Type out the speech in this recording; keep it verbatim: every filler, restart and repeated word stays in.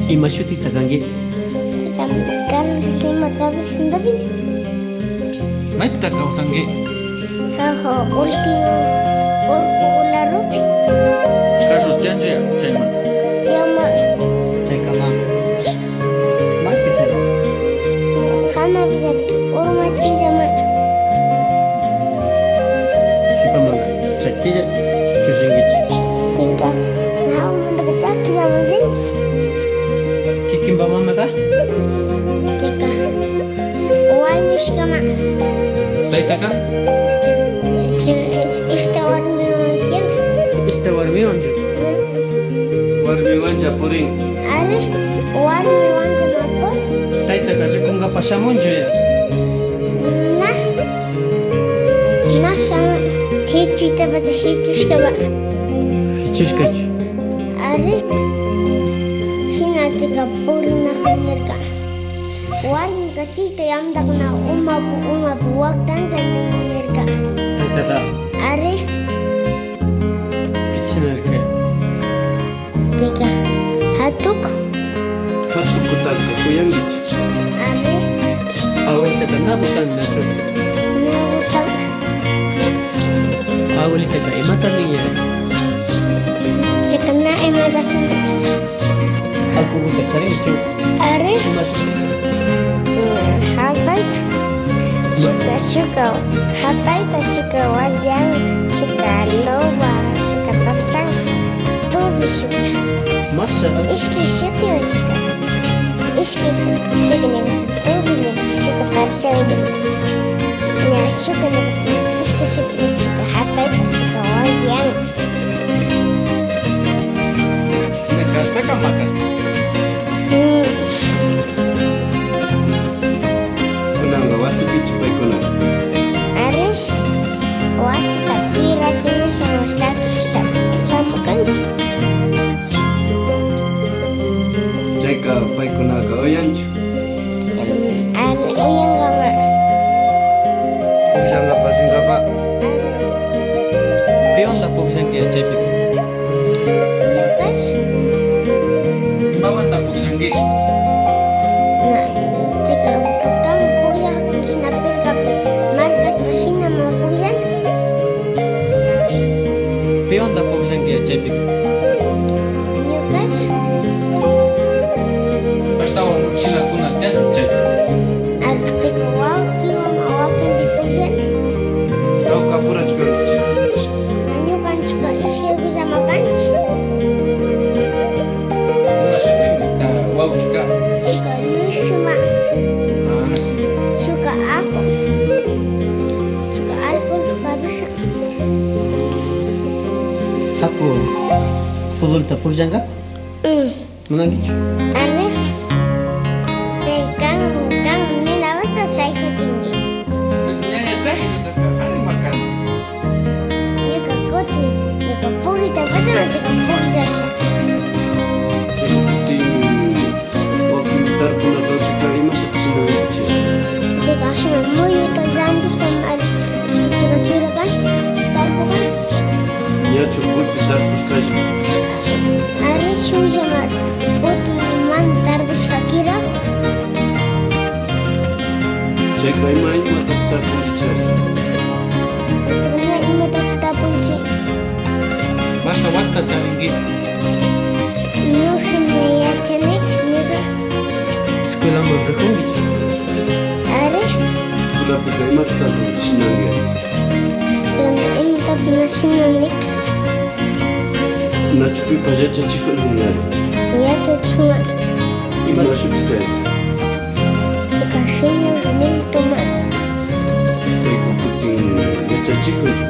Ima shutita kanki? Carlos Lima, Carlos Sandoval. Maypita kawsanki? Jaja, último urku ularupi. Carlos tiyanlla chayman. Tiyanma. Chaykama. Maypita. Janapi llaki urmachinllama. Jipamanga chakilla chushinkichi. Sinka. Jawamantaka chakillama rinchi. Kikinpa mamaka? Kika. Wañushkama. Taytaka? Ch-, ch-, ishta warmiwan tiyan. Ishta warmiwanchu? Mm. Warmiwancha purin. Ari, warmiwancha mapur. Taytaka rikunkapak shamunchu ya? Na. Na shamun, jichuytapacha jichushkama. Jichushkachu? Ari. Shina chika purinakun nirka. Warmika chika yantakuna umapu umapu waktanta nin nirka. Taytata. Ari. Pichina nirka. Chika. Jatuk. Jatukutaka kuyankichi. Ari. Abuelitaka na gutan nachu? Na gutan. Abuelitaka imata ninlla? Chika na imata. Alcoholta charinchu? Ari. Imashi? Mm, japayta. Shuka, shuka, japayta shuka wayan, shuka loba, shuka tapsan, tubi shuka. Masha. Ishki shuti shuka. Ishki shuka nin, tubi nin, shuka parcha nin. Ña shuka nin, ishki shuti shuka japayta shuka wayan. Shina kashtaka makashka. Mm. Kunanka wasipichu paykuna? Ari, wasita pirachinishpa, wasita shamukanchik. Chayka paykunaka uyanchu. Ari, uyankama. Pukllankapak rinkapa. Ari. Piwanta pukllanki chaypi? Ñukash. Imawanta pukllanki? Na, chika, kan pukllan shina pirkapi, markashpa shinama pukllan. Piwanta pukllanki chaypi? Ñukash. Ashtawan shinakuna tiyan chaypi. Ari, chika, wawkiwan wakinpi pukllan. Tawka apurachkankichi. Ñukanchikka ishkay willama kanchik. Ima shutinmi, ah, wawkika? Shukka Luisma. Ah, sí. Shukka Ajo. Shukka Alco, shukka Luisa. Haku futbolta pukllanka? Mm. Munankichu? Ari. Chay kan, kan, nina basta shaykuchinki. Ña yachani, ñuka kari makani. Ñuka kuti, ñuka pukllita pachaman chayka pukllasha. Chayka kutin wakin tarpuna kawsayka imashata shinankichi? Chayka ashna muyuta rantishpa, ari, chayka churakanchik, tarpukanchik. Ñachu kutin tarpushkalla? Ari, shukllama kuti mana tarpushka kirak. Chayka ima, imata tarpunkichari? Tukuna imata tapunchik. Masha watta charinki? Ñuka na yachanik, ñuka. Escuelaman rikunkichu? Ari. Escuelapika imata shinanki? Escuelama imatapis na shinanki. Nachu pipash yachachikun ninari? Yachachikun. Ima shutita? Chayka señor Milton. Payka kutin yachachikunchu.